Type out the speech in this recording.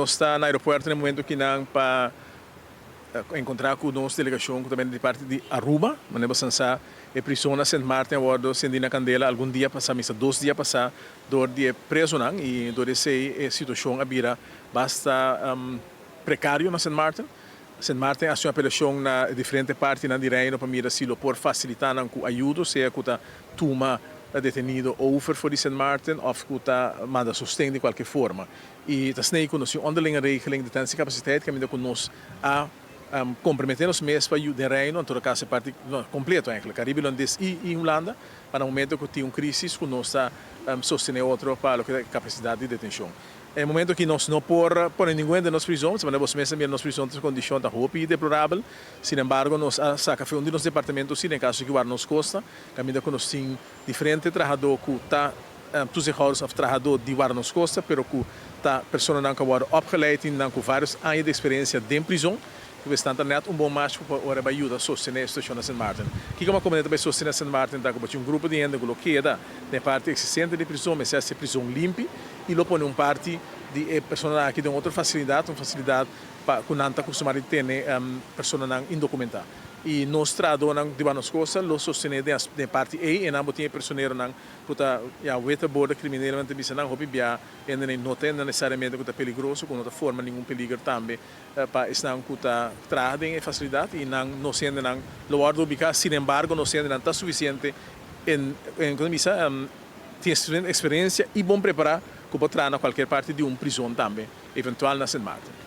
Nos ta na aeropuerto na e momento kinan pa encontra cu nos delegacion cu ta bini di parti di Aruba. Manera bo san sa, e prison na Sint Maarten a wordo cendi na candela algun dia pasa, misa 2 dia pasa, door di e presonan, y door di esey e situacion a bira basta precario na Sint Maarten. Sint Maarten a haci un apelacion na diferente partinan di Reino pa mira si lo por facilita nan cu ayudo, sea cu ta tuma detenido over for di Sint Maarten of cu ta manda sosten di cualke forma. Y ta snei cu nos tin onderlinge regeling detentiecapaciteit caminda cu nos a compromete nos mes pa yuda den Reino, en todo caso e parti completo eigenlijk, Caribe Holandes y Hulanda, pa na momento cu tin un crisis cu nos ta sostene otro pa loke ta e capacidad di detencion. E momento aki nos no por pone ningun hende den nos prison, pasobra bos mes a mira nos prison ta su condicion ta hopi deplorabel. Sin embargo, nos a saca fe un di nos departamento si den caso cu warda nos costa, caminda cu nos tin diferente trahador cu ta toezichthouders of trahador di warda nos costa, pero cu ta personanan cu a wordo opgeleid y nan cu varios aña di experiencia den prison, cu esnan ta net un bon match pa ora bay yuda sostene e situacion na Sint Maarten. Kico mi a comenta bay sostene Sint Maarten ta cu bo tin un grupo di hende cu lo keda den e parti existente di prison, mester haci e prison limpi y lo pone un parti di e personanan aki den otro facilidad, un facilidad pa cu nan ta acostuma di tene personanan indocumenta. Y nos trahadornan di warda nos costa lo sostene den e parti ey y nan bo tin e prisoneronan cu ta ya wete borde criminelnan ta bisa nan hopi bia hende no ta necesariamente cu ta peligroso, cu no ta forma ningun peliger tambe pa esnan cu ta traha den e facilidad, y nan nos hendenan lo wordo ubica. Sin embargo, nos hendenan ta suficiente en con bisa tin suficiente experiencia y bon prepara cu por traha na cualkier parti di un prison tambe, eventual na Sint Maarten.